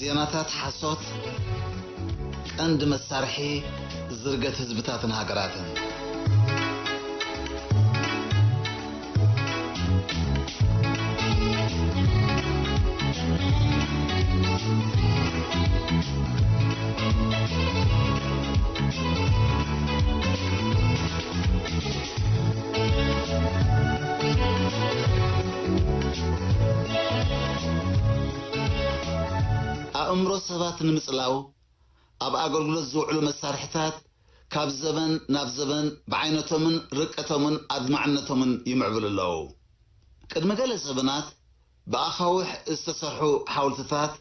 ዜናታት ሓሶት ቀንዲ መሳርሒ ዝርገት ህዝብታትን ሃገራትን። ኣእምሮ ሰባት ንምጽላው ኣብ ኣገልግሎት ዝውዕሉ መሳርሕታት ካብ ዘበን ናብ ዘበን ብዓይነቶምን ርቀቶምን ኣድማዕነቶምን ይምዕብሉ ኣለዉ። ቅድሚ ገለ ዘበናት ብኣኻውሕ ዝተሰርሑ ሓውልትታት፣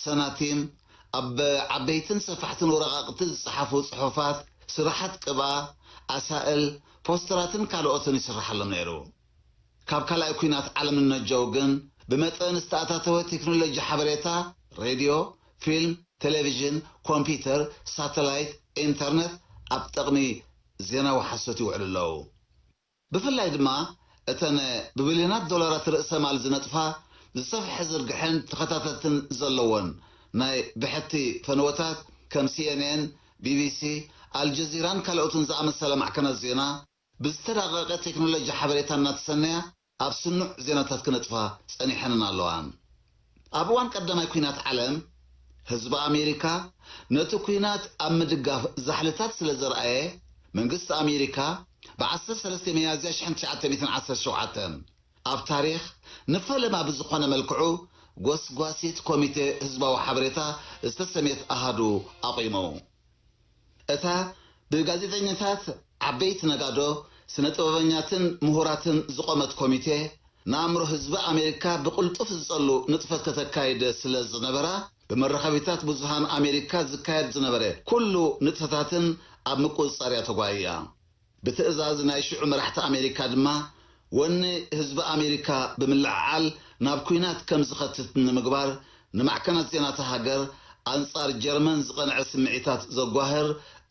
ሰናቲም፣ ኣብ ዓበይትን ሰፋሕትን ወረቓቕቲ ዝጸሓፉ ጽሑፋት፣ ስራሓት ቅብኣ፣ ኣሳእል፣ ፖስተራትን ካልኦትን ይስርሓሎም ነይሩ። ካብ ካልኣይ ኲናት ዓለም ንነጀው ግን ብመጠን ዝተኣታተወ ቴክኖሎጂ ሓበሬታ፣ ሬድዮ፣ ፊልም፣ ቴሌቪዥን፣ ኮምፒውተር፣ ሳተላይት፣ ኢንተርነት ኣብ ጥቕሚ ዜናዊ ሓሶት ይውዕሉ ኣለዉ። ብፍላይ ድማ እተን ብቢልዮናት ዶላራት ርእሰ ማል ዝነጥፋ፣ ዝሰፍሐ ዝርግሐን ተኸታተልትን ዘለዎን ናይ ብሕቲ ፈነወታት ከም ሲ ኤን ኤን፣ ቢ ቢ ሲ፣ ኣልጀዚራን ካልኦትን ዝኣመሰላ ማዕከናት ዜና ብዝተዳቐቐ ቴክኖሎጂ ሓበሬታ እናተሰነያ ኣብ ስኑዕ ዜናታት ክነጥፋ ጸኒሐንን ኣለዋ። ኣብ እዋን ቀዳማይ ኲናት ዓለም፣ ህዝቢ ኣሜሪካ ነቲ ኲናት ኣብ ምድጋፍ ዛሕልታት ስለ ዘርኣየ፣ መንግስቲ ኣሜሪካ ብ ዓሰርተ ሰለስተ ሚያዝያ ሽሕን ትሽዓተ ሚእትን ዓሰርተ ሸውዓተን ኣብ ታሪኽ ንፈለማ ብዝኾነ መልክዑ ጎስጓሲት ኮሚቴ ህዝባዊ ሓበሬታ ዝተሰምየት ኣሃዱ ኣቑሙ። እታ ብጋዜጠኛታት፣ ዓበይቲ ነጋዶ፣ ስነ ጥበበኛትን ምሁራትን ዝቖመት ኮሚቴ፣ ንኣእምሮ ህዝቢ ኣሜሪካ ብቕልጡፍ ዝጸሉ ንጥፈት ከተካይድ ስለ ዝነበራ፣ ብመራኸቢታት ብዙሃን ኣሜሪካ ዝካየድ ዝነበረ ኩሉ ንጥፈታትን ኣብ ምቁጽጻር እያ ተጓይያ። ብትእዛዝ ናይ ሽዑ መራሕቲ ኣሜሪካ ድማ፣ ወኒ ህዝቢ ኣሜሪካ ብምልዕዓል ናብ ኲናት ከም ዝኸትት ንምግባር፣ ንማዕከናት ዜናታ ሃገር ኣንጻር ጀርመን ዝቐንዐ ስምዒታት ዘጓህር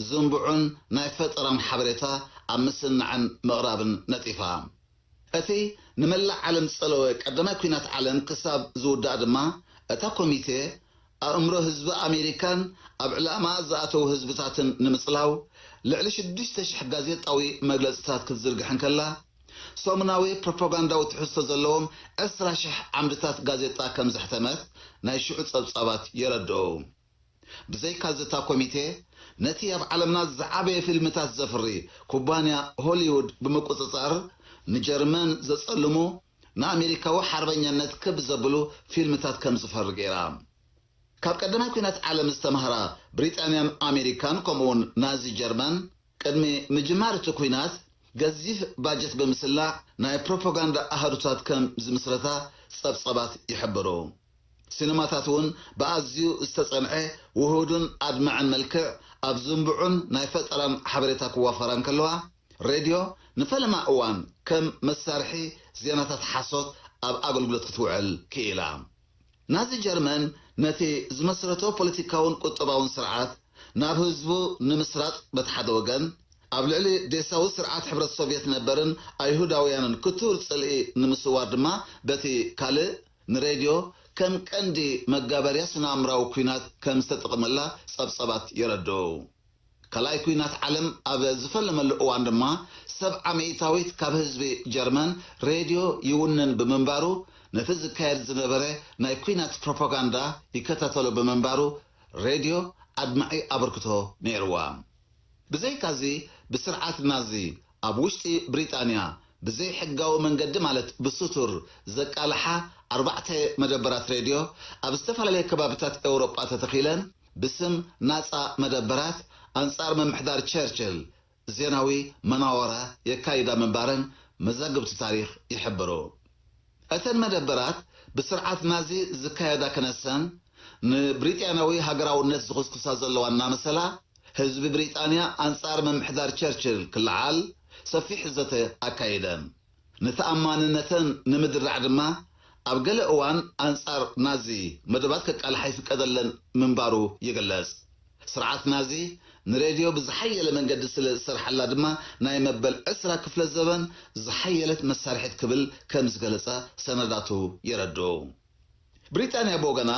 ዝንቡዑን ናይ ፈጠራን ሓበሬታ ኣብ ምስናዕን ምቕራብን ነጢፋ። እቲ ንመላእ ዓለም ዝጸለወ ቀዳማይ ኲናት ዓለም ክሳብ ዝውዳእ ድማ፣ እታ ኮሚቴ ኣእምሮ ህዝቢ ኣሜሪካን ኣብ ዕላማ ዝኣተዉ ህዝብታትን ንምጽላው ልዕሊ ሽዱሽተ ሽሕ ጋዜጣዊ መግለጽታት ክትዝርግሕ እንከላ፣ ሰሙናዊ ፕሮፓጋንዳዊ ትሕዝቶ ዘለዎም ዕስራ ሽሕ ዓምድታት ጋዜጣ ከም ዘሕተመት ናይ ሽዑ ጸብጻባት የረድኡ። ብዘይካዚ እታ ኮሚቴ ነቲ ኣብ ዓለምና ዝዓበየ ፊልምታት ዘፍሪ ኩባንያ ሆሊውድ ብምቁጽጻር፣ ንጀርመን ዘጸልሙ፣ ንኣሜሪካዊ ሓርበኛነት ክብ ዘብሉ ፊልምታት ከም ዝፈሪ ገይራ። ካብ ቀዳማይ ኲናት ዓለም ዝተማህራ ብሪጣንያን ኣሜሪካን፣ ከምኡውን ናዚ ጀርመን፣ ቅድሚ ምጅማር እቲ ኲናት ገዚፍ ባጀት ብምስላዕ ናይ ፕሮፓጋንዳ ኣሃዱታት ከም ዝምስረታ ጸብጸባት ይሕብሩ። ሲነማታት እውን ብኣዝዩ ዝተጸንዐ ውሁድን ኣድማዕን መልክዕ ኣብ ዝንቡዑን ናይ ፈጠራን ሓበሬታ ክዋፈራ እንከለዋ፣ ሬድዮ ንፈለማ እዋን ከም መሳርሒ ዜናታት ሓሶት ኣብ ኣገልግሎት ክትውዕል ክኢላ። ናዚ ጀርመን ነቲ ዝመስረቶ ፖለቲካውን ቁጠባውን ስርዓት ናብ ህዝቡ ንምስራጽ በቲ ሓደ ወገን፣ ኣብ ልዕሊ ዴሳዊ ስርዓት ሕብረት ሶቭየት ነበርን ኣይሁዳውያንን ክቱር ጽልኢ ንምስዋር ድማ በቲ ካልእ፣ ንሬድዮ ከም ቀንዲ መጋበርያ ስነ-ኣእምራዊ ኲናት ከም ዝተጠቕመላ ጸብጸባት የረድኡ። ካልኣይ ኲናት ዓለም ኣብ ዝፈለመሉ እዋን ድማ፣ ሰብዓ ሚእታዊት ካብ ህዝቢ ጀርመን ሬድዮ ይውንን ብምንባሩ፣ ነቲ ዝካየድ ዝነበረ ናይ ኲናት ፕሮፓጋንዳ ይከታተሎ ብምንባሩ፣ ሬድዮ ኣድማዒ ኣበርክቶ ነይርዋ። ብዘይካዚ፣ ብስርዓት ናዚ ኣብ ውሽጢ ብሪጣንያ ብዘይሕጋዊ መንገዲ፣ ማለት ብስቱር፣ ዘቃልሓ ኣርባዕተ መደበራት ሬድዮ ኣብ ዝተፈላለየ ከባቢታት ኤውሮጳ ተተኺለን፣ ብስም ናጻ መደበራት ኣንጻር ምምሕዳር ቸርችል ዜናዊ መናወራ የካይዳ ምንባረን መዛግብቲ ታሪኽ ይሕብሩ። እተን መደበራት ብስርዓት ናዚ ዝካየዳ ክነሰን፣ ንብሪጣንያዊ ሃገራውነት ዝኹስኩሳ ዘለዋ እናመሰላ፣ ህዝቢ ብሪጣንያ ኣንጻር ምምሕዳር ቸርችል ክለዓል ሰፊሕ ዘተ ኣካይደን። ንተኣማንነተን ንምድራዕ ድማ፣ ኣብ ገለ እዋን ኣንጻር ናዚ መደባት ከቃልሓ ይፍቀደለን ምንባሩ ይግለጽ። ስርዓት ናዚ ንሬድዮ ብዝሓየለ መንገዲ ስለ ዝሰርሓላ ድማ፣ ናይ መበል ዕስራ ክፍለ ዘበን ዝሓየለት መሳርሒት ክብል ከም ዝገለጻ ሰነዳቱ የረድኡ። ብሪጣንያ ብወገና፣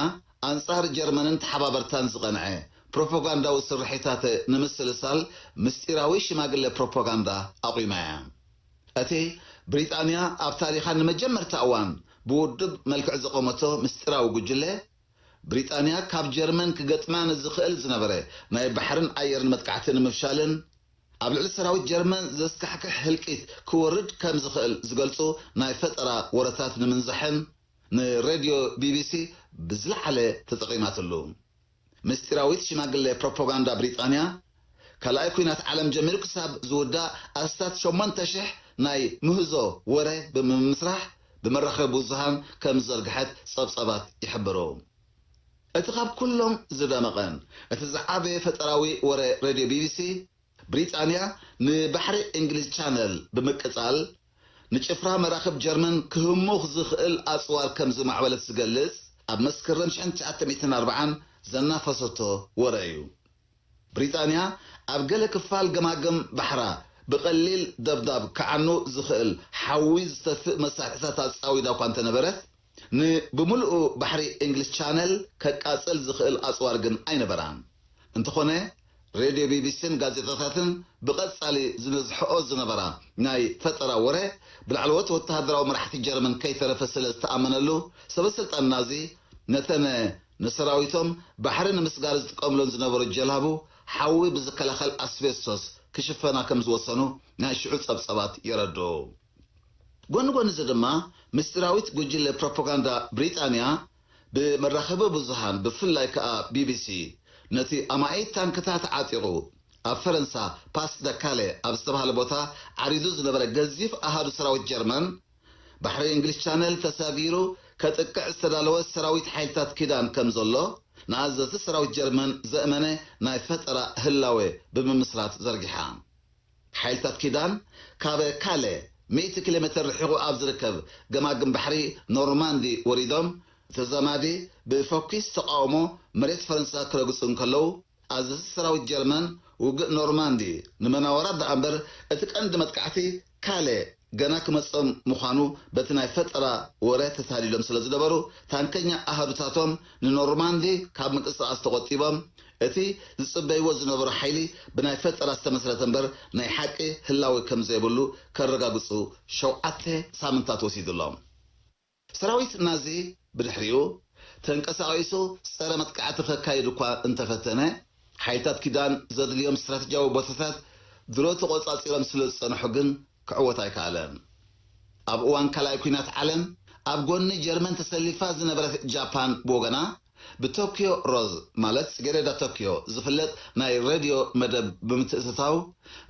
ኣንጻር ጀርመንን ተሓባበርታን ዝቐንዐ ፕሮፓጋንዳዊ ስርሒታት ንምስልሳል ምስጢራዊ ሽማግለ ፕሮፓጋንዳ ኣቑማ እያ። እቲ ብሪጣንያ ኣብ ታሪኻ ንመጀመርታ እዋን ብውዱብ መልክዕ ዘቖመቶ ምስጢራዊ ጉጅለ፣ ብሪጣንያ ካብ ጀርመን ክገጥማ ንዝኽእል ዝነበረ ናይ ባሕርን ኣየርን መጥቃዕቲ ንምፍሻልን ኣብ ልዕሊ ሰራዊት ጀርመን ዘስካሕክሕ ህልቂት ክወርድ ከም ዝኽእል ዝገልጹ ናይ ፈጠራ ወረታት ንምንዛሕን ንሬድዮ ቢቢሲ ብዝለዓለ ተጠቒማትሉ። ምስጢራዊት ሽማግለ ፕሮፓጋንዳ ብሪጣንያ፣ ካልኣይ ኲናት ዓለም ጀሚሩ ክሳብ ዝውዳእ ኣስታት ሸሞንተ ሽሕ ናይ ምህዞ ወረ ብምምስራሕ ብመራኸቢ ብዙሃን ከም ዝዘርግሐት ጸብጻባት ይሕብሩ። እቲ ካብ ኩሎም ዝደመቐን እቲ ዝዓበየ ፈጠራዊ ወረ ሬድዮ ቢቢሲ፣ ብሪጣንያ ንባሕሪ እንግሊዝ ቻነል ብምቅጻል ንጭፍራ መራኽብ ጀርመን ክህሙኽ ዝኽእል ኣጽዋር ከም ዝማዕበለት ዝገልጽ ኣብ መስከረም ሽሕን ትሽዓተ ሚእትን ኣርባዓን ዘናፈሰቶ ወረ እዩ። ብሪጣንያ ኣብ ገለ ክፋል ገማግም ባሕራ ብቐሊል ደብዳብ ክዓኑ ዝኽእል ሓዊ ዝተፍእ መሳርሒታት ኣጻዊዳ እኳ እንተነበረት፣ ንብምሉኡ ባሕሪ እንግሊዝ ቻነል ከቃጽል ዝኽእል ኣጽዋር ግን ኣይነበራን። እንተኾነ፣ ሬድዮ ቢቢሲን ጋዜጣታትን ብቐጻሊ ዝነዝሕኦ ዝነበራ ናይ ፈጠራ ወረ፣ ብላዕለዎት ወተሃደራዊ መራሕቲ ጀርመን ከይተረፈ ስለ ዝተኣመነሉ፣ ሰበ ስልጣን ናዚ ነተን ንሰራዊቶም ባሕሪ ንምስጋር ዝጥቀምለን ዝነበሩ ጀላቡ ሓዊ ብዝከላኸል ኣስቤስቶስ ክሽፈና ከም ዝወሰኑ ናይ ሽዑ ጸብጻባት የረድኡ። ጎኒ ጎኒ እዚ ድማ ምስጢራዊት ጉጅለ ፕሮፓጋንዳ ብሪጣንያ ብመራኸቢ ብዙሃን ብፍላይ ከኣ ቢቢሲ ነቲ ኣማኢት ታንክታት ዓጢቑ ኣብ ፈረንሳ ፓስ ደ ካሌ ኣብ ዝተባህለ ቦታ ዓሪዱ ዝነበረ ገዚፍ ኣሃዱ ሰራዊት ጀርመን ባሕሪ እንግሊዝ ቻነል ተሳጊሩ ከጥቅዕ ዝተዳለወ ሰራዊት ሓይልታት ኪዳን ከም ዘሎ ንኣዘዝቲ ሰራዊት ጀርመን ዘእመነ ናይ ፈጠራ ህላዌ ብምምስራት ዘርጊሓ። ሓይልታት ኪዳን ካብ ካለ ሚእቲ ኪሎ ሜትር ርሒቑ ኣብ ዝርከብ ገማግም ባሕሪ ኖርማንዲ ወሪዶም፣ ተዛማዲ ብፈኲስ ተቓውሞ መሬት ፈረንሳ ክረግጹ እንከለዉ፣ ኣዘዝቲ ሰራዊት ጀርመን ውግእ ኖርማንዲ ንመናወራት ደኣ እምበር እቲ ቀንዲ መጥቃዕቲ ካለ ገና ክመጾም ምዃኑ በቲ ናይ ፈጠራ ወረ ተታሊሎም ስለ ዝነበሩ፣ ታንከኛ ኣሃዱታቶም ንኖርማንዲ ካብ ምንቅስቓስ ተቖጢቦም፣ እቲ ዝጽበይዎ ዝነበሩ ሓይሊ ብናይ ፈጠራ ዝተመስረተ እምበር ናይ ሓቂ ህላወ ከም ዘይብሉ ከረጋግጹ ሸውዓተ ሳምንታት ወሲዱሎም። ሰራዊት ናዚ ብድሕሪኡ ተንቀሳቒሱ ጸረ መጥቃዕቲ ከካይድ እኳ እንተፈተነ፣ ሓይልታት ኪዳን ዘድልዮም ስትራተጂያዊ ቦታታት ድሮ ተቖጻጺሮም ስለ ዝጸንሑ ግን ክዕወት ኣይከኣለን። ኣብ እዋን ካልኣይ ኲናት ዓለም ኣብ ጎኒ ጀርመን ተሰሊፋ ዝነበረት ጃፓን ብወገና ብቶክዮ ሮዝ ማለት ጽጌረዳ ቶክዮ ዝፍለጥ ናይ ሬድዮ መደብ ብምትእትታው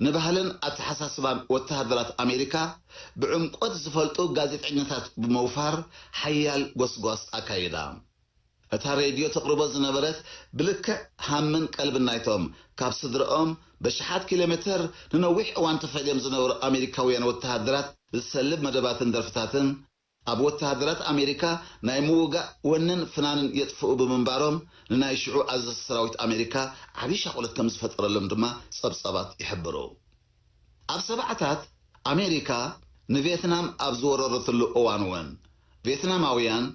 ንባህልን ኣተሓሳስባን ወተሃደራት ኣሜሪካ ብዕምቆት ዝፈልጡ ጋዜጠኛታት ብምውፋር ሓያል ጎስጓስ ኣካይዳ። እታ ሬድዮ ተቕርቦ ዝነበረት ብልክዕ ሃምን ቀልብን ናይቶም ካብ ስድረኦም በሽሓት ኪሎ ሜተር ንነዊሕ እዋን ተፈልዮም ዝነበሩ ኣሜሪካውያን ወተሃደራት ዝሰልብ መደባትን ደርፍታትን ኣብ ወተሃደራት ኣሜሪካ ናይ ምውጋእ ወንን ፍናንን የጥፍኡ ብምንባሮም ንናይ ሽዑ ኣዘዝቲ ሰራዊት ኣሜሪካ ዓብዪ ሻቕሎት ከም ዝፈጠረሎም ድማ ጸብጻባት ይሕብሩ። ኣብ ሰብዓታት ኣሜሪካ ንቪየትናም ኣብ ዝወረረትሉ እዋን እውን ቪየትናማውያን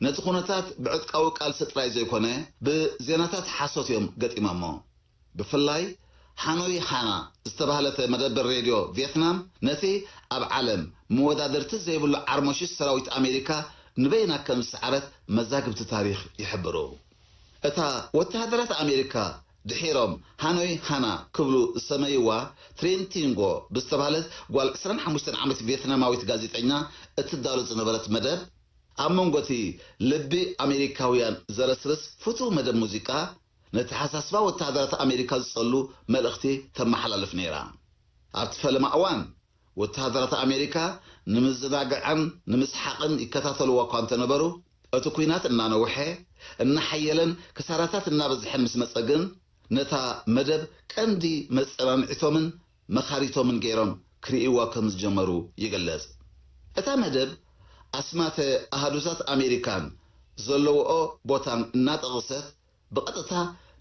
ነቲ ኩነታት ብዕጥቃዊ ቃልሲ ጥራይ ዘይኮነ ብዜናታት ሓሶት እዮም ገጢሞሞ። ብፍላይ ሃኖይ ሃና ዝተባህለት መደበር ሬድዮ ቪየትናም ነቲ ኣብ ዓለም መወዳድርቲ ዘይብሉ ዓርሞሽሽ ሰራዊት ኣሜሪካ ንበይና ከም ዝሰዓረት መዛግብቲ ታሪኽ ይሕብሩ። እታ ወተሃደራት ኣሜሪካ ድሒሮም ሃኖይ ሃና ክብሉ ዝሰመይዋ ትሪን ቲንጎ ብዝተባህለት ጓል ዕስራን ሓሙሽተን ዓመት ቪየትናማዊት ጋዜጠኛ እትዳሎ ዝነበረት መደብ፣ ኣብ መንጎ እቲ ልቢ ኣሜሪካውያን ዘረስርስ ፍቱው መደብ ሙዚቃ፣ ነተሓሳስባ ወተሃደራት ኣሜሪካ ዝጸሉ መልእኽቲ ተመሓላልፍ ነይራ። ኣብቲ ፈለማ እዋን፣ ወተሃደራት ኣሜሪካ ንምዝናግዕን ንምስሓቕን ይከታተልዋ እኳ እንተነበሩ፣ እቲ ኲናት እናነውሐ፣ እናሓየለን ክሳራታት እናበዝሐን ምስ መጸ ግን፣ ነታ መደብ ቀንዲ መጸናንዒቶምን መኻሪቶምን ገይሮም ክርእይዋ ከም ዝጀመሩ ይግለጽ። እታ መደብ ኣስማተ ኣሃዱታት ኣሜሪካን ዘለውኦ ቦታን እናጠቐሰት፣ ብቐጥታ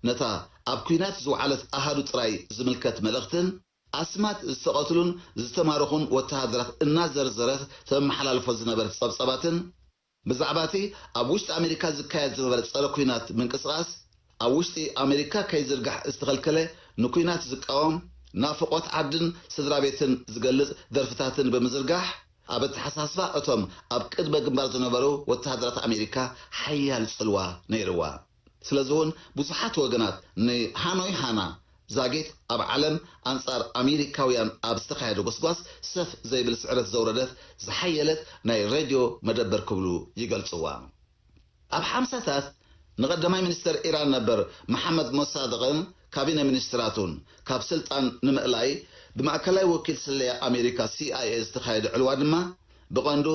ነታ ኣብ ኲናት ዝወዓለት ኣሃዱ ጥራይ ዝምልከት መልእኽትን ኣስማት ዝተቐትሉን ዝተማረኹን ወተሃደራት እናዘርዘረት ተመሓላልፎ ዝነበረት ጸብጻባትን፣ ብዛዕባ እቲ ኣብ ውሽጢ ኣሜሪካ ዝካየድ ዝነበረ ጸረ ኲናት ምንቅስቓስ፣ ኣብ ውሽጢ ኣሜሪካ ከይዝርጋሕ ዝተኸልከለ፣ ንኲናት ዝቃወም፣ ናፍቖት ዓድን ስድራ ቤትን ዝገልጽ ደርፍታትን ብምዝርጋሕ፣ ኣብ ኣተሓሳስባ እቶም ኣብ ቅድመ ግንባር ዝነበሩ ወተሃደራት ኣሜሪካ ሓያል ጽልዋ ነይርዋ። ስለዚ እውን ብዙሓት ወገናት ንሃኖይ ሃና ዛጊት ኣብ ዓለም ኣንጻር ኣሜሪካውያን ኣብ ዝተኻየደ ጎስጓስ ሰፍ ዘይብል ስዕረት ዘውረደት ዝሓየለት ናይ ሬድዮ መደበር ክብሉ ይገልጽዋ። ኣብ ሓምሳታት ንቐዳማይ ሚኒስተር ኢራን ነበር መሓመድ ሞሳድቕን ካቢነ ሚኒስትራቱን ካብ ስልጣን ንምእላይ ብማእከላይ ወኪል ስለያ ኣሜሪካ ሲኣይኤ ዝተኻየደ ዕልዋ ድማ ብቐንዱ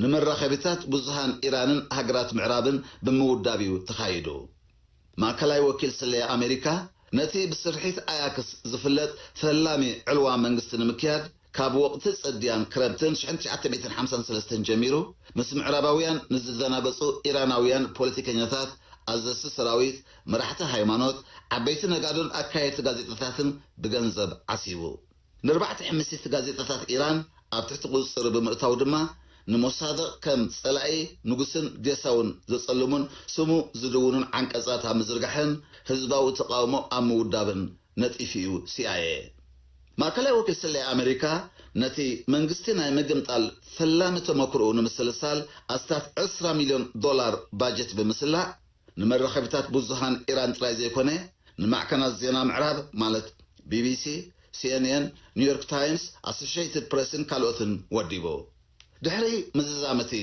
ንመራኸቢታት ብዙሃን ኢራንን ሃገራት ምዕራብን ብምውዳብ እዩ ተኻይዱ። ማእከላይ ወኪል ስለያ ኣሜሪካ ነቲ ብስርሒት ኣያክስ ዝፍለጥ ፈላሚ ዕልዋ መንግስቲ ንምክያድ ካብ ወቕቲ ጽድያን ክረምትን ሽሕን ትሽዓተ ሚእትን ሓምሳን ሰለስተን ጀሚሩ ምስ ምዕራባውያን ንዝዘናገጹ ኢራናውያን ፖለቲከኛታት፣ ኣዘዝቲ ሰራዊት፣ መራሕቲ ሃይማኖት፣ ዓበይቲ ነጋዶን ኣካየድቲ ጋዜጣታትን ብገንዘብ ዓሲቡ። ንርባዕተ ሕምሲቲ ጋዜጣታት ኢራን ኣብ ትሕቲ ቁጽጽር ብምእታው ድማ ንሞሳደቕ ከም ጸላኢ ንጉስን ዴሳውን ዘጸልሙን ስሙ ዝድውኑን ዓንቀጻት ኣብ ምዝርጋሕን ህዝባዊ ተቓውሞ ኣብ ምውዳብን ነጢፉ እዩ ሲኣይኤ። ማእከላይ ወኪል ስለያ ኣሜሪካ ነቲ መንግስቲ ናይ ምግምጣል ፈላሚ ተመክሮኡ ንምስልሳል ኣስታት ዕስራ ሚልዮን ዶላር ባጀት ብምስላዕ ንመራኸቢታት ብዙሃን ኢራን ጥራይ ዘይኮነ ንማዕከናት ዜና ምዕራብ ማለት ቢቢሲ፣ ሲኤንኤን፣ ኒውዮርክ ታይምስ፣ ኣሶሽየትድ ፕሬስን ካልኦትን ወዲቡ። ድሕሪ ምዝዛም እቲ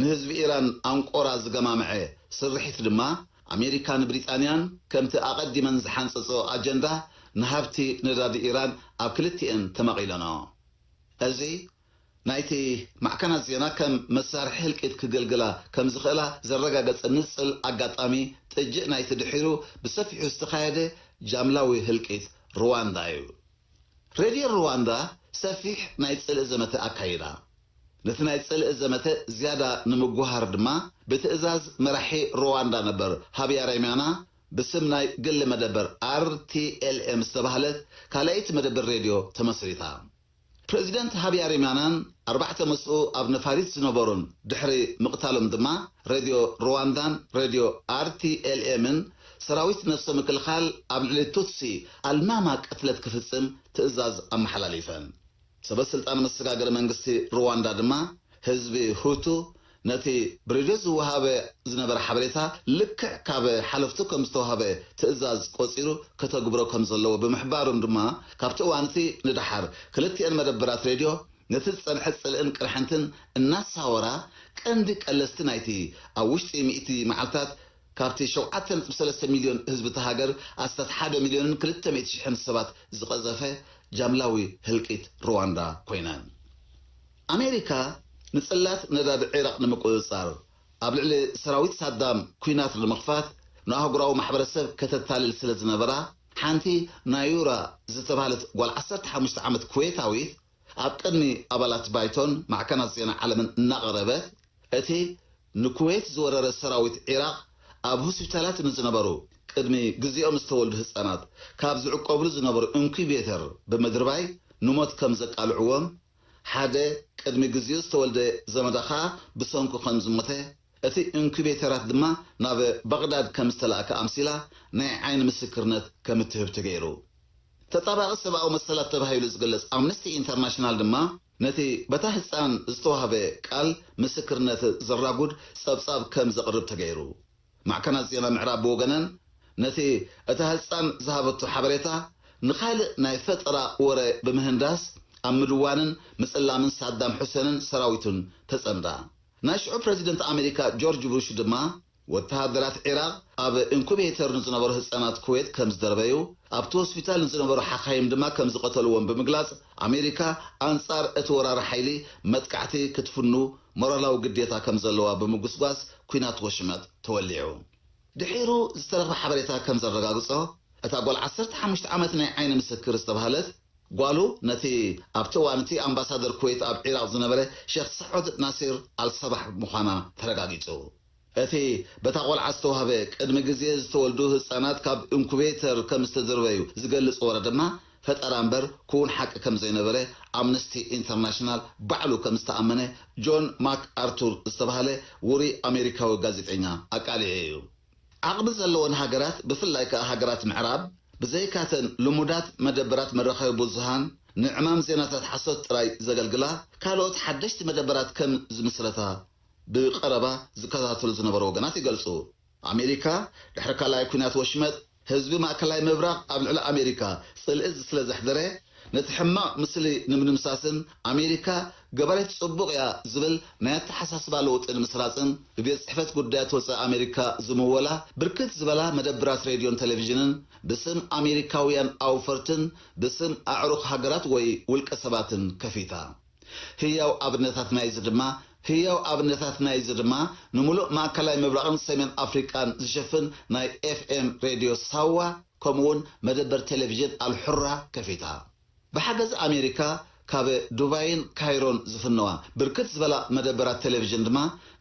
ንህዝቢ ኢራን ኣንቆራ ዝገማምዐ ስርሒት ድማ ኣሜሪካን ብሪጣንያን ከምቲ ኣቐዲመን ዝሓንጸጾ ኣጀንዳ ንሃብቲ ነዳዲ ኢራን ኣብ ክልቲኤን ተመቒለንኦ። እዚ ናይቲ ማዕከናት ዜና ከም መሳርሒ ህልቂት ክገልግላ ከም ዝኽእላ ዘረጋገጸ ንጽል ኣጋጣሚ ጥጅእ ናይቲ ድሒሩ ብሰፊሑ ዝተኻየደ ጃምላዊ ህልቂት ሩዋንዳ እዩ። ሬድዮ ሩዋንዳ ሰፊሕ ናይ ጽልኢ ዘመተ ኣካይዳ። ነቲ ናይ ጽልኢ ዘመተ ዝያዳ ንምጉሃር ድማ ብትእዛዝ መራሒ ሩዋንዳ ነበር ሃብያሬምያና ብስም ናይ ግሊ መደበር ኣርቲኤልኤም ዝተባህለት ካልኣይቲ መደበር ሬድዮ ተመስሪታ። ፕረዚደንት ሃብያሬምያናን ኣርባዕተ ምስኡ ኣብ ነፋሪት ዝነበሩን ድሕሪ ምቕታሎም ድማ ሬድዮ ሩዋንዳን ሬድዮ ኣርቲኤልኤምን ሰራዊት ነፍሰ ምክልኻል ኣብ ልዕሊ ቱትሲ ኣልማማ ቅትለት ክፍጽም ትእዛዝ ኣመሓላሊፈን። ሰበ ስልጣን መሰጋገሪ መንግስቲ ሩዋንዳ ድማ ህዝቢ ሁቱ ነቲ ብሬድዮ ዝወሃበ ዝነበረ ሓበሬታ ልክዕ ካብ ሓለፍቱ ከም ዝተዋህበ ትእዛዝ ቆጺሩ ከተግብሮ ከም ዘለዎ ብምሕባሮም ድማ ካብቲ እዋን እቲ ንደሓር ክልቲኤን መደበራት ሬድዮ ነቲ ዝጸንሐ ጽልእን ቅርሕንትን እናሳወራ ቀንዲ ቀለስቲ ናይቲ ኣብ ውሽጢ ሚእቲ መዓልታት ካብቲ ሸውዓተ ነጥቢ ሰለስተ ሚልዮን ህዝቢ እታ ሃገር ኣስታት ሓደ ሚልዮንን ክልተ ሚእቲ ሽሕን ሰባት ዝቐዘፈ ጃምላዊ ህልቂት ሩዋንዳ ኮይነን። ኣሜሪካ ንጽላት ነዳዲ ዒራቕ ንምቁጽጻር ኣብ ልዕሊ ሰራዊት ሳዳም ኲናት ንምኽፋት ንኣህጉራዊ ማሕበረሰብ ከተታልል ስለ ዝነበራ ሓንቲ ናዩራ ዝተባህለት ጓል ዓሰርተ ሓሙሽተ ዓመት ኩዌታዊት ኣብ ቅድሚ ኣባላት ባይቶን ማዕከናት ዜና ዓለምን እናቐረበት እቲ ንኩዌት ዝወረረ ሰራዊት ዒራቕ ኣብ ሆስፒታላት ንዝነበሩ ቅድሚ ግዜኦም ዝተወልዱ ህጻናት ካብ ዝዕቆብሉ ዝነበሩ ኢንኩቤተር ብምድርባይ ንሞት ከም ዘቃልዕዎም ሓደ ቅድሚ ግዜኡ ዝተወልደ ዘመዳ ኸኣ ብሰንኩ ከም ዝሞተ እቲ ኢንኩቤተራት ድማ ናብ ባቕዳድ ከም ዝተላእከ ኣምሲላ ናይ ዓይኒ ምስክርነት ከም እትህብ ተገይሩ። ተጣባቒ ሰብኣዊ መሰላት ተባሂሉ ዝግለጽ ኣምነስቲ ኢንተርናሽናል ድማ ነቲ በታ ህጻን ዝተዋህበ ቃል ምስክርነት ዘራጉድ ጸብጻብ ከም ዘቕርብ ተገይሩ። ማዕከናት ዜና ምዕራብ ብወገነን ነቲ እታ ህጻን ዝሃበቶ ሓበሬታ ንኻልእ ናይ ፈጠራ ወረ ብምህንዳስ ኣብ ምድዋንን ምጽላምን ሳዳም ሑሴንን ሰራዊቱን ተጸምዳ። ናይ ሽዑ ፕረዚደንት ኣሜሪካ ጆርጅ ቡሽ ድማ ወተሃደራት ዒራቕ ኣብ ኢንኩቤተር ንዝነበሩ ህጻናት ኩዌት ከም ዝደርበዩ፣ ኣብቲ ሆስፒታል ንዝነበሩ ሓኻይም ድማ ከም ዝቐተልዎም ብምግላጽ ኣሜሪካ ኣንጻር እቲ ወራሪ ሓይሊ መጥቃዕቲ ክትፍኑ ሞራላዊ ግዴታ ከም ዘለዋ ብምጉስጓስ ኲናት ወሽመጥ ተወሊዑ። ድሒሩ ዝተረኽበ ሓበሬታ ከም ዘረጋግጾ እታ ጓል ዓሰርተ ሓሙሽተ ዓመት ናይ ዓይኒ ምስክር ዝተባህለት ጓሉ ነቲ ኣብቲ እዋን እቲ ኣምባሳደር ኩዌት ኣብ ዒራቕ ዝነበረ ሼኽ ሳዑድ ናሲር ኣልሰባሕ ምዃና ተረጋጊጹ። እቲ በታ ቆልዓ ዝተዋህበ ቅድሚ ግዜ ዝተወልዱ ህጻናት ካብ ኢንኩቤተር ከም ዝተደርበዩ ዝገልጽ ወረ ድማ ፈጠራ እምበር ክውን ሓቂ ከም ዘይነበረ ኣምነስቲ ኢንተርናሽናል ባዕሉ ከም ዝተኣመነ ጆን ማክ ኣርቱር ዝተባህለ ውሩይ ኣሜሪካዊ ጋዜጠኛ ኣቃሊዑ እዩ። ዓቕሚ ዘለወን ሃገራት፣ ብፍላይ ከኣ ሃገራት ምዕራብ፣ ብዘይካተን ልሙዳት መደበራት መራኸቢ ብዙሃን ንዕማም ዜናታት ሓሶት ጥራይ ዘገልግላ፣ ካልኦት ሓደሽቲ መደበራት ከም ዝምስረታ ብቐረባ ዝከታተሉ ዝነበሩ ወገናት ይገልጹ። ኣሜሪካ፣ ድሕሪ ካልኣይ ኲናት ወሽመጥ፣ ህዝቢ ማእከላይ ምብራቕ ኣብ ልዕሊ ኣሜሪካ ጽልኢ ስለ ዘሕደረ፣ ነቲ ሕማቕ ምስሊ ንምድምሳስን ኣሜሪካ ገባሪት ጽቡቕ እያ ዝብል ናይ ኣተሓሳስባ ለውጢ ንምስራጽን፣ ብቤት ጽሕፈት ጉዳያት ወጻኢ ኣሜሪካ ዝምወላ ብርክት ዝበላ መደብራት ሬድዮን ቴሌቪዥንን ብስም ኣሜሪካውያን ኣውፈርትን ብስም ኣዕሩኽ ሃገራት ወይ ውልቀ ሰባትን ከፊታ። ህያው ኣብነታት ናይዚ ድማ ህያው ኣብነታት ናይዚ ድማ፣ ንምሉእ ማእከላይ ምብራቕን ሰሜን ኣፍሪቃን ዝሽፍን ናይ ኤፍ ኤም ሬድዮ ሳዋ፣ ከምኡውን መደበር ቴሌቪዥን ኣልሑራ ከፊታ። ብሓገዝ ኣሜሪካ፣ ካብ ዱባይን ካይሮን ዝፍነዋ ብርክት ዝበላ መደበራት ቴሌቪዥን ድማ፣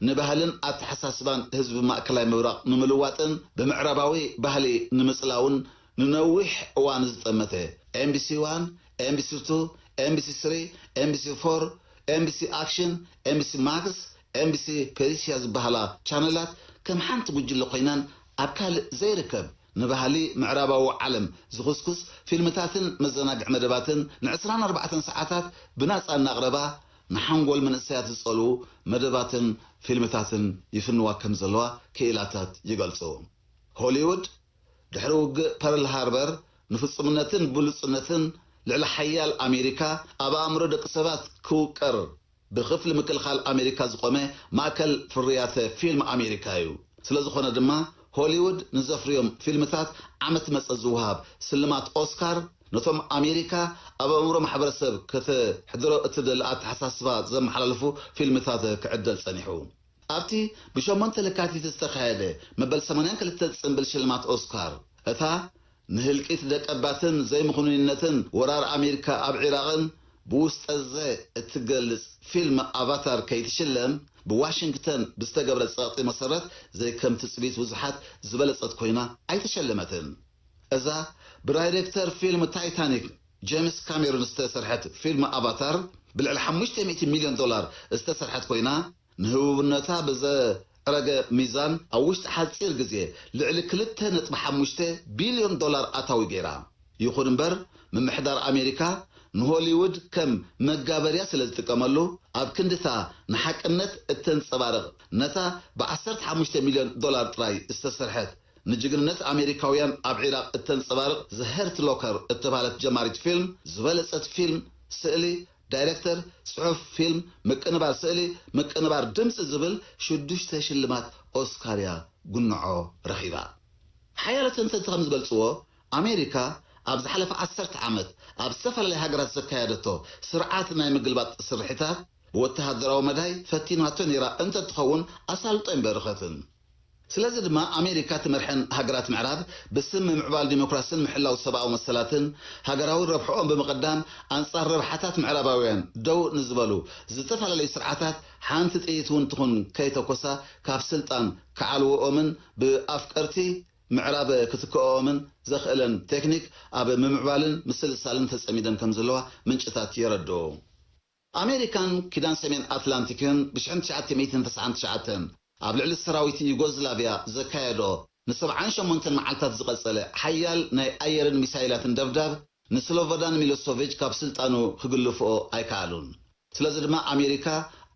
ንባህልን ኣተሓሳስባን ህዝቢ ማእከላይ ምብራቕ ንምልዋጥን ብምዕራባዊ ባህሊ ንምጽላውን ንነዊሕ እዋን ዝጠመተ፣ ኤምቢሲ ዋን፣ ኤምቢሲ ቱ፣ ኤምቢሲ ስሪ፣ ኤምቢሲ ፎር፣ ኤምቢሲ ኣክሽን፣ ኤምቢሲ ማክስ፣ ኤምቢሲ ፔሪሲያ ዝበሃላ ቻነላት፣ ከም ሓንቲ ጉጅለ ኮይነን፣ ኣብ ካልእ ዘይርከብ ንባህሊ ምዕራባዊ ዓለም ዝኹስኩስ ፊልምታትን መዘናግዒ መደባትን ን ዕስራን ኣርባዕተን ሰዓታት ብናጻ እናቕረባ፣ ንሓንጎል መንእሰያት ዝጸልዉ መደባትን ፊልምታትን ይፍንዋ ከም ዘለዋ ክኢላታት ይገልጹ። ሆሊውድ፣ ድሕሪ ውግእ ፐርል ሃርበር፣ ንፍጹምነትን ብሉጽነትን ልዕሊ ሓያል ኣሜሪካ ኣብ ኣእምሮ ደቂ ሰባት ክውቀር ብክፍሊ ምክልኻል ኣሜሪካ ዝቖመ ማእከል ፍርያተ ፊልም ኣሜሪካ እዩ። ስለ ዝኾነ ድማ፣ ሆሊውድ ንዘፍርዮም ፊልምታት ዓመት መጸ ዝወሃብ ስልማት ኦስካር፣ ነቶም ኣሜሪካ ኣብ ኣእምሮ ማሕበረሰብ ከተሕድሮ እትደሊ ኣተሓሳስባ ዘመሓላልፉ ፊልምታት ክዕደል ጸኒሑ። ኣብቲ ብሸሞንተ ለካቲት ዝተኻየደ መበል ሰማንያን ክልተ ጽምብል ሽልማት ኦስካር፣ እታ ንህልቂት ደቀባትን ዘይምኽኑይነትን ወራር ኣሜሪካ ኣብ ዒራቕን ብውስጠዘ እትገልጽ ፊልም ኣቫታር ከይትሽለም፣ ብዋሽንግተን ብዝተገብረ ጸቕጢ መሰረት፣ ዘይከም ትጽቢት ብዙሓት ዝበለጸት ኮይና ኣይተሸለመትን። እዛ ብዳይሬክተር ፊልም ታይታኒክ ጄምስ ካሜሮን ዝተሰርሐት ፊልም ኣቫታር፣ ብልዕሊ ሓሙሽተ ሚእቲ ሚልዮን ዶላር ዝተሰርሐት ኮይና፣ ንህቡብነታ ብዘዕረገ ሚዛን፣ ኣብ ውሽጢ ሓጺር ግዜ ልዕሊ ክልተ ነጥቢ ሓሙሽተ ቢልዮን ዶላር ኣታዊ ገይራ። ይኹን እምበር፣ ምምሕዳር ኣሜሪካ ንሆሊውድ ከም መጋበርያ ስለ ዝጥቀመሉ፣ ኣብ ክንድታ ንሓቅነት እተንጸባርቕ፣ ነታ ብ ዓሰርተ ሓሙሽተ ሚልዮን ዶላር ጥራይ ዝተሰርሐት፣ ንጅግንነት ኣሜሪካውያን ኣብ ዒራቕ እተንጸባርቕ ዘ ሄርት ሎከር እተባህለት ጀማሪት ፊልም፣ ዝበለጸት ፊልም፣ ስእሊ፣ ዳይሬክተር፣ ጽሑፍ ፊልም፣ ምቅንባር ስእሊ፣ ምቅንባር ድምጺ ዝብል ሽዱሽተ ሽልማት ኦስካር እያ ጉንዖ ረኺባ። ሓያሎ ተንተንቲ ከም ዝገልጽዎ፣ ኣሜሪካ ኣብ ዝሓለፈ ዓሰርተ ዓመት ኣብ ዝተፈላለያ ሃገራት ዘካየደቶ ስርዓት ናይ ምግልባጥ ስርሒታት፣ ብወተሃደራዊ መዳይ ፈቲናቶ ነይራ እንተትኸውን፣ ኣሳልጦ ኣይምበረኸትን። ስለዚ ድማ፣ ኣሜሪካ ትመርሐን ሃገራት ምዕራብ፣ ብስም ምምዕባል ዲሞክራስን ምሕላው ሰብኣዊ መሰላትን፣ ሃገራዊ ረብሕኦም ብምቕዳም፣ ኣንጻር ረብሓታት ምዕራባውያን ደው ንዝበሉ ዝተፈላለዩ ስርዓታት፣ ሓንቲ ጥይት እውን ትኹን ከይተኮሳ፣ ካብ ስልጣን ክዓልውኦምን ብኣፍቀርቲ ምዕራብ ክትክኦምን ዘኽእለን ቴክኒክ ኣብ ምምዕባልን ምስልሳልን ተጸሚደን ከም ዘለዋ ምንጭታት የረድኡ። ኣሜሪካን ኪዳን ሰሜን ኣትላንቲክን ብ ሽሕን ትሽዓተ ሚእትን ተስዓን ትሽዓተን ኣብ ልዕሊ ሰራዊት ዩጎዝላቪያ ዘካየዶ ንሰብዓን ሸሞንተን መዓልታት ዝቐጸለ ሓያል ናይ ኣየርን ሚሳይላትን ደብዳብ፣ ንስሎቮዳን ሚሎሶቪች ካብ ስልጣኑ ክግልፍኦ ኣይከኣሉን። ስለዚ ድማ፣ ኣሜሪካ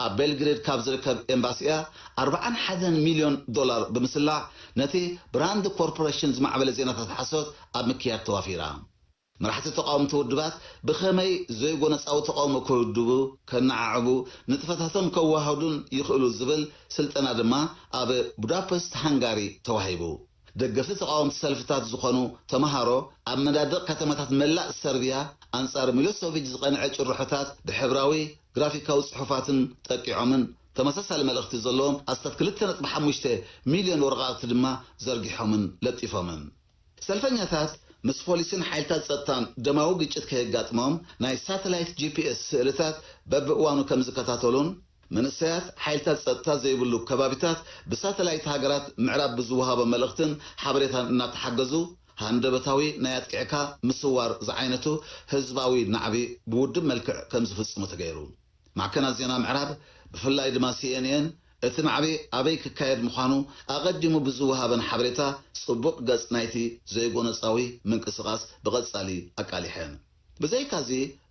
ኣብ ቤልግሬድ ካብ ዝርከብ ኤምባሲኣ ኣርብዓን ሓደን ሚልዮን ዶላር ብምስላዕ፣ ነቲ ብራንድ ኮርፖሬሽን ዝማዕበለ ዜናታት ሓሶት ኣብ ምክያድ ተዋፊራ። መራሕቲ ተቓወምቲ ውድባት ብኸመይ ዘይጎነጻዊ ተቓውሞ ክውድቡ፣ ከነዓዕቡ፣ ንጥፈታቶም ከወሃህዱን ይኽእሉ ዝብል ስልጠና ድማ ኣብ ቡዳፐስት ሃንጋሪ ተዋሂቡ። ደገፍቲ ተቓወምቲ ሰልፍታት ዝኾኑ ተመሃሮ፣ ኣብ መናድቕ ከተማታት መላእ ሰርብያ፣ ኣንጻር ሚሎሶቪች ዝቐንዐ ጭርሖታት ብሕብራዊ ግራፊካዊ ጽሑፋትን ጠቂዖምን፣ ተመሳሳሊ መልእኽቲ ዘለዎም ኣስታት ክልተ ነጥቢ ሓሙሽተ ሚልዮን ወረቓቕቲ ድማ ዘርጊሖምን ለጢፎምን። ሰልፈኛታት፣ ምስ ፖሊስን ሓይልታት ጸጥታን ደማዊ ግጭት ከየጋጥሞም፣ ናይ ሳተላይት ጂ ፒ ኤስ ስእልታት በብእዋኑ ከም ዝከታተሉን፣ መንእሰያት፣ ሓይልታት ጸጥታ ዘይብሉ ከባቢታት ብሳተላይት ሃገራት ምዕራብ ብዝወሃቦ መልእኽትን ሓበሬታን እናተሓገዙ፣ ሃንደበታዊ ናይ ኣጥቂዕካ ምስዋር ዝዓይነቱ ህዝባዊ ናዕቢ ብውድብ መልክዕ ከም ዝፍጽሙ ተገይሩ። ማዕከናት ዜና ምዕራብ፣ ብፍላይ ድማ ሲኤንኤን፣ እቲ ናዕቢ ኣበይ ክካየድ ምዃኑ ኣቐዲሙ ብዝወሃበን ሓበሬታ፣ ጽቡቕ ገጽ ናይቲ ዘይጎነጻዊ ምንቅስቓስ ብቐጻሊ ኣቃሊሐን። ብዘይካዚ፣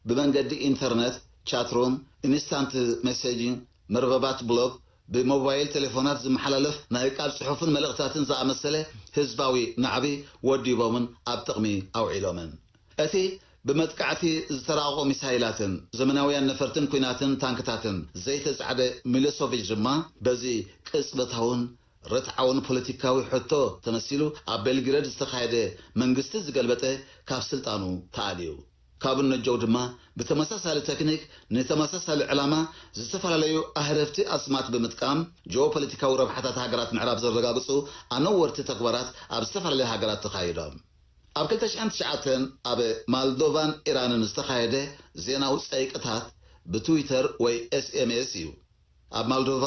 ብመንገዲ ኢንተርነት፣ ቻትሩም፣ ኢንስታንት ሜሴጂንግ፣ መርበባት ብሎግ፣ ብሞባይል ቴሌፎናት ዝመሓላለፍ ናይ ቃል ጽሑፍን መልእኽታትን ዝኣመሰለ ህዝባዊ ናዕቢ ወዲቦምን ኣብ ጥቕሚ ኣውዒሎምን። እቲ ብመጥቃዕቲ ዝተራቐቑ ሚሳይላትን ዘመናውያን ነፈርትን ኲናትን ታንክታትን ዘይተጻዕደ ሚሎሶቪች ድማ፣ በዚ ቅጽበታውን ርትዓውን ፖለቲካዊ ሕቶ ተመሲሉ ኣብ ቤልግሬድ ዝተኻየደ መንግስቲ ዝገልበጠ ካብ ስልጣኑ ተኣልዩ። ካብ ነጀው ድማ ብተመሳሳሊ ቴክኒክ ንተመሳሳሊ ዕላማ ዝተፈላለዩ ኣህረፍቲ ኣስማት ብምጥቃም ጂኦፖለቲካዊ ረብሓታት ሃገራት ምዕራብ ዘረጋግጹ ኣነወርቲ ተግባራት ኣብ ዝተፈላለዩ ሃገራት ተኻይዶም። ኣብ ክልተ ሽሕን ትሽዓተን ኣብ ማልዶቫን ኢራንን ዝተኻየደ ዜናዊ ጸይቅታት ብትዊተር ወይ ኤስኤምኤስ እዩ። ኣብ ማልዶቫ፣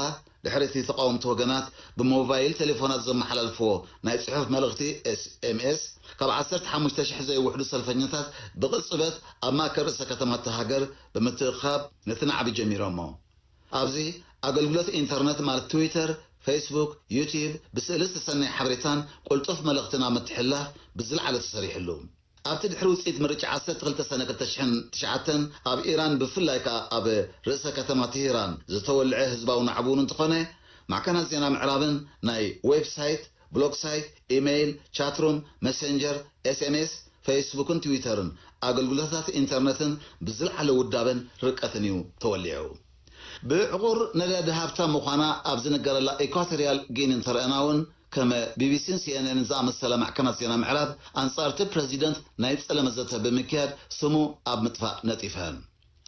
ድሕሪ እቲ ተቓወምቲ ወገናት ብሞባይል ቴሌፎናት ዘመሓላልፍዎ ናይ ጽሑፍ መልእኽቲ ኤስኤምኤስ፣ ካብ ዓሰርተ ሓሙሽተ ሽሕ ዘይውሕዱ ሰልፈኛታት ብቕጽበት ኣብ ማእከል ርእሰ ከተማ እታ ሃገር ብምትእኽኻብ ነቲ ናዕቢ ጀሚሮሞ። ኣብዚ፣ ኣገልግሎት ኢንተርነት ማለት ትዊተር፣ ፌስቡክ፣ ዩቲዩብ፣ ብስእሊ ዝተሰነየ ሓበሬታን ቅልጡፍ መልእኽትን ኣብ ምትሕልላፍ ብዝለዓለ ተሰሪሕሉ። ኣብቲ ድሕሪ ውጽኢት ምርጫ ዓሰርተ ክልተ ሰነ ክልተ ሽሕን ትሽዓተን ኣብ ኢራን፣ ብፍላይ ከኣ ኣብ ርእሰ ከተማ ቴህራን ዝተወልዐ ህዝባዊ ናዕቢ እውን እንተኾነ፣ ማዕከናት ዜና ምዕራብን ናይ ዌብሳይት፣ ብሎግ ሳይት፣ ኢሜይል፣ ቻትሩም፣ መሴንጀር፣ ኤስኤምኤስ፣ ፌስቡክን ትዊተርን ኣገልግሎታት ኢንተርነትን ብዝለዓለ ውዳበን ርቀትን እዩ ተወሊዑ። ብዕቑር ነዳዲ ሃብታም ምዃና ኣብ ዝንገረላ ኢኳቶሪያል ጊኒ እንተረኣና እውን፣ ከም ቢቢሲን ሲኤንኤንን ዝኣመሰላ ማዕከናት ዜና ምዕራብ፣ ኣንጻር እቲ ፕረዚደንት ናይ ጸለመ ዘተ ብምክያድ፣ ስሙ ኣብ ምጥፋእ ነጢፈን።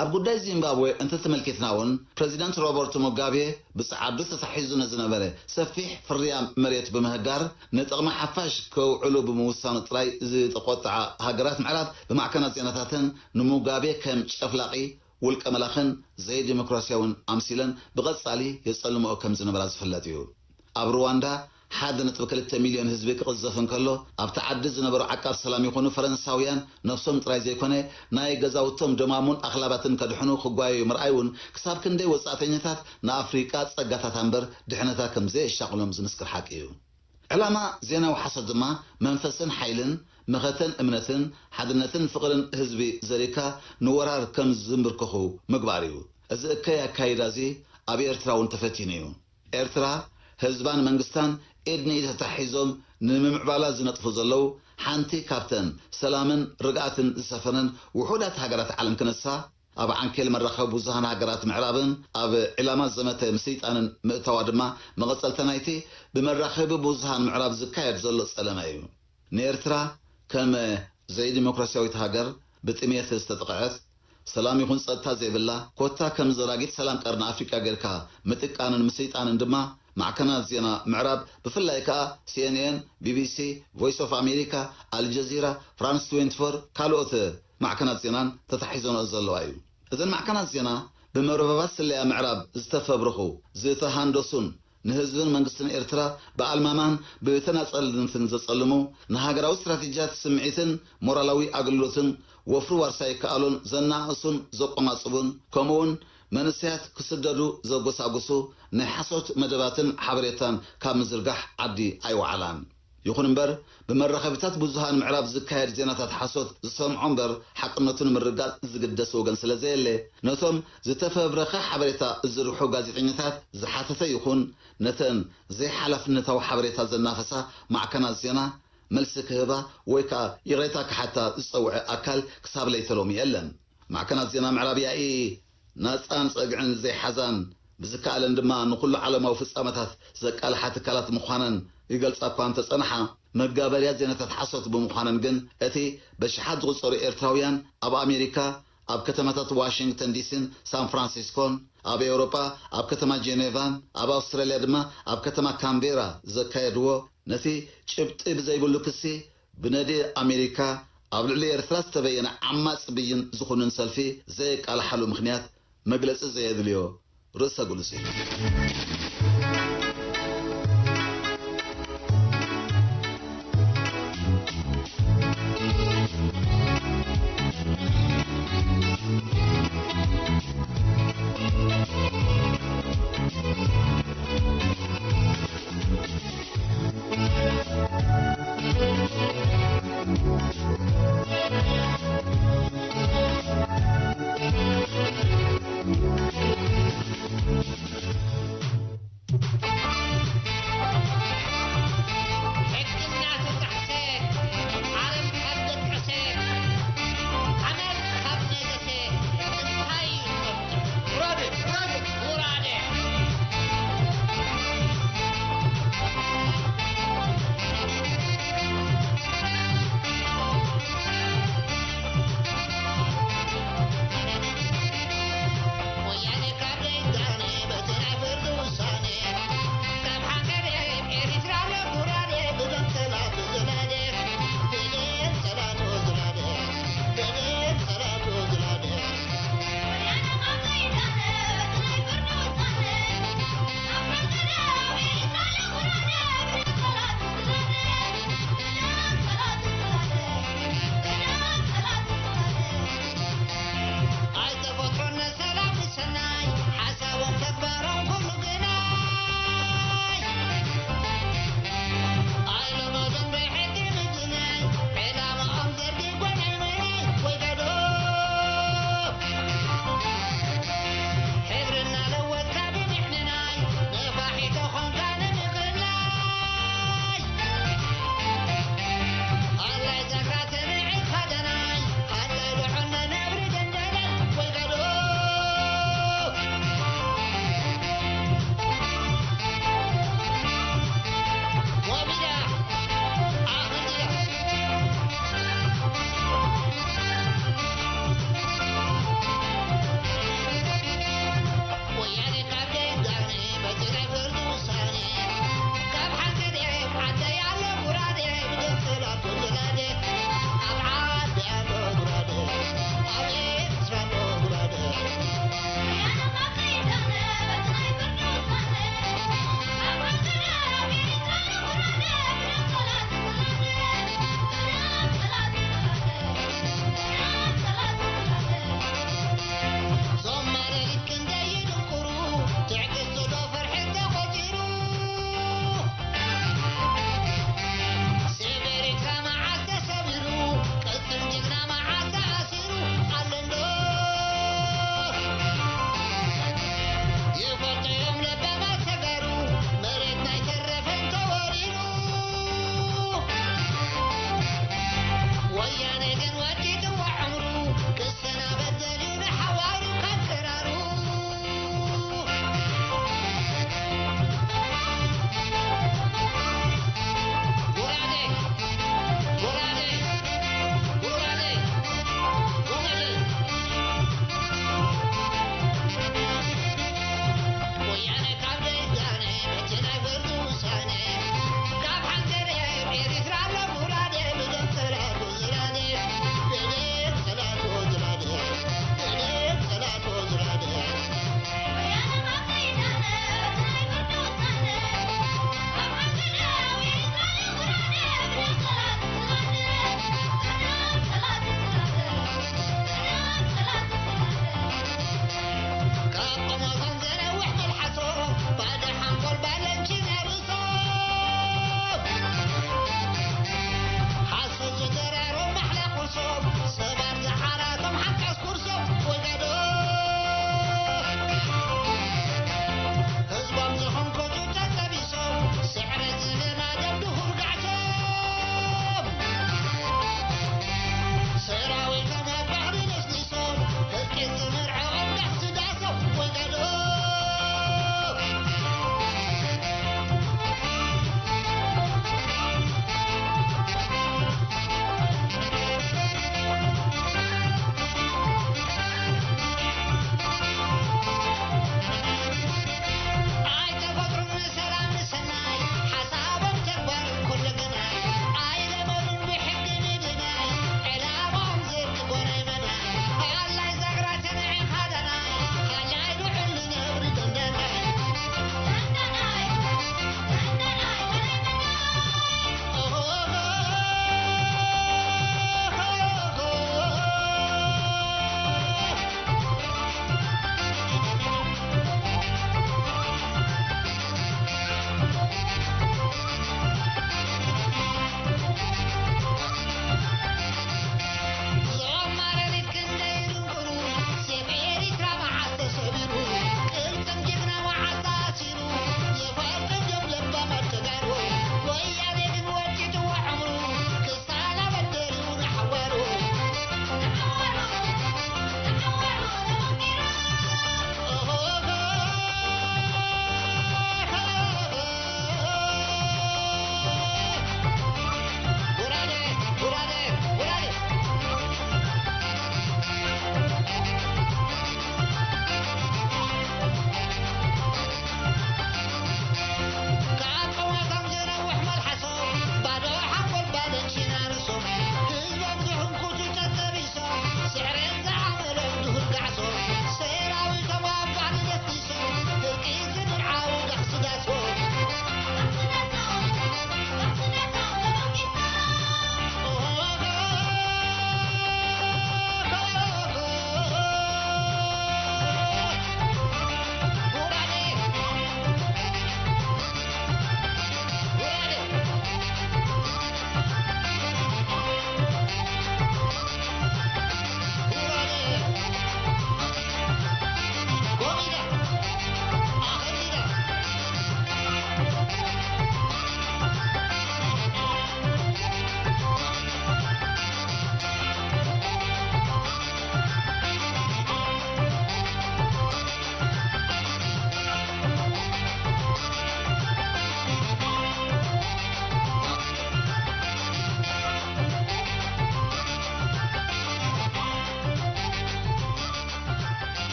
ኣብ ጉዳይ ዚምባብዌ እንተተመልኪትና እውን፣ ፕረዚደንት ሮበርቶ ሙጋቤ ብጸዓዱ ተታሒዙ ነዝነበረ ሰፊሕ ፍርያም መሬት ብምህጋር፣ ንጥቕሚ ሓፋሽ ከውዕሉ ብምውሳኑ ጥራይ ዝተቖጥዓ ሃገራት ምዕራብ፣ ብማዕከናት ዜናታተን ንሙጋቤ ከም ጨፍላቒ፣ ውልቀ መላኽን ዘይዲሞክራሲያውን ኣምሲለን ብቐጻሊ የጸልምኦ ከም ዝነበራ ዝፍለጥ እዩ። ኣብ ሩዋንዳ፣ ሓደ ነጥቢ ክልተ ሚልዮን ህዝቢ ክቕዘፍ እንከሎ፣ ኣብቲ ዓዲ ዝነበሩ ዓቃብ ሰላም ይኹኑ ፈረንሳውያን፣ ነፍሶም ጥራይ ዘይኮነ፣ ናይ ገዛውቶም ደማሙን ኣኽላባትን ከድሕኑ ክጓየዩ ምርኣይ እውን፣ ክሳብ ክንደይ ወጻእተኛታት ንኣፍሪቃ ጸጋታታ እምበር ድሕነታ ከም ዘየሻቕሎም ዝምስክር ሓቂ እዩ። ዕላማ ዜናዊ ሓሶት ድማ፣ መንፈስን ሓይልን፣ መኸተን እምነትን፣ ሓድነትን ፍቕርን ህዝቢ ዘሪካ፣ ንወራር ከም ዝንብርከኹ ምግባር እዩ። እዚ እከይ ኣካይዳ እዚ ኣብ ኤርትራ እውን ተፈቲኑ እዩ። ኤርትራ፣ ህዝባን መንግስታን ኢድ ንኢድ ተታሒዞም ንምምዕባላ ዝነጥፉ ዘለዉ፣ ሓንቲ ካብተን ሰላምን ርግኣትን ዝሰፈነን ውሑዳት ሃገራት ዓለም ክነሳ፣ ኣብ ዓንኬል መራኸቢ ብዙሃን ሃገራት ምዕራብን ኣብ ዒላማ ዘመተ ምስይጣንን ምእታዋ ድማ መቐጸልታ ናይቲ ብመራኸቢ ብዙሃን ምዕራብ ዝካየድ ዘሎ ጸለመ እዩ። ንኤርትራ ከም ዘይዲሞክራሲያዊት ሃገር፣ ብጥሜት ዝተጠቕዐት፣ ሰላም ይኹን ጸጥታ ዘይብላ፣ ኮታ ከም ዘራጊት ሰላም ቀርኒ ኣፍሪቃ ጌርካ ምጥቃንን ምስይጣንን ድማ፣ ማዕከናት ዜና ምዕራብ፣ ብፍላይ ከኣ ሲኤንኤን፣ ቢቢሲ፣ ቮይስ ኦፍ ኣሜሪካ፣ ኣልጀዚራ፣ ፍራንስ ትዌንቲ ፎር፣ ካልኦት ማዕከናት ዜናን ተታሒዘንኦ ዘለዋ እዩ። እዘን ማዕከናት ዜና፣ ብመርበባት ስለያ ምዕራብ ዝተፈብረኹ፣ ዝተሃንደሱን ንህዝብን መንግስትን ኤርትራ ብኣልማማን ብተናጸልነትን ዘጸልሙ፣ ንሃገራዊ ስትራቴጂያት ስምዒትን ሞራላዊ ኣገልግሎትን ወፍሪ ዋርሳይ ይከኣሎን ዘናእሱን ዘቆማጽቡን፣ ከምኡውን መንእሰያት ክስደዱ ዘጎሳጉሱ ናይ ሓሶት መደባትን ሓበሬታን ካብ ምዝርጋሕ ዓዲ ኣይወዓላን። ይኹን እምበር፣ ብመራኸቢታት ብዙሃን ምዕራብ ዝካየድ ዜናታት ሓሶት ዝሰምዖ እምበር፣ ሓቅነቱ ንምርጋጽ ዝግደስ ወገን ስለ ዘየለ፣ ነቶም ዝተፈብረኸ ሓበሬታ ዝዝርግሑ ጋዜጠኛታት ዝሓተተ ይኹን፣ ነተን ዘይሓላፍነታዊ ሓበሬታ ዘናፈሳ ማዕከናት ዜና መልሲ ክህባ ወይ ከኣ ይቕሬታ ክሓታ ዝጸውዐ ኣካል ክሳብ ለይተ ሎሚ የለን። ማዕከናት ዜና ምዕራብ ያኢ ናጻን ጸግዕን ዘይሓዛን፣ ብዝከኣለን ድማ ንኹሉ ዓለማዊ ፍጻመታት ዘቃልሓ ትካላት ምዃነን ይገልጻ እኳ እንተጸንሓ፣ መጋበርያ ዜናታት ሓሶት ብምዃነን ግን፣ እቲ በሽሓት ዝቑጸሩ ኤርትራውያን ኣብ ኣሜሪካ፣ ኣብ ከተማታት ዋሽንግተን ዲሲን ሳን ፍራንሲስኮን፣ ኣብ ኤውሮጳ፣ ኣብ ከተማ ጄኔቫን፣ ኣብ ኣውስትራልያ ድማ ኣብ ከተማ ካምቤራ ዘካየድዎ፣ ነቲ ጭብጢ ብዘይብሉ ክሲ፣ ብነዲ ኣሜሪካ ኣብ ልዕሊ ኤርትራ ዝተበየነ ዓማጺ ብይን ዝኹንን ሰልፊ ዘየቃልሓሉ ምኽንያት መግለጺ ዘየድልዮ ርእሰ ግሉጽ እዩ።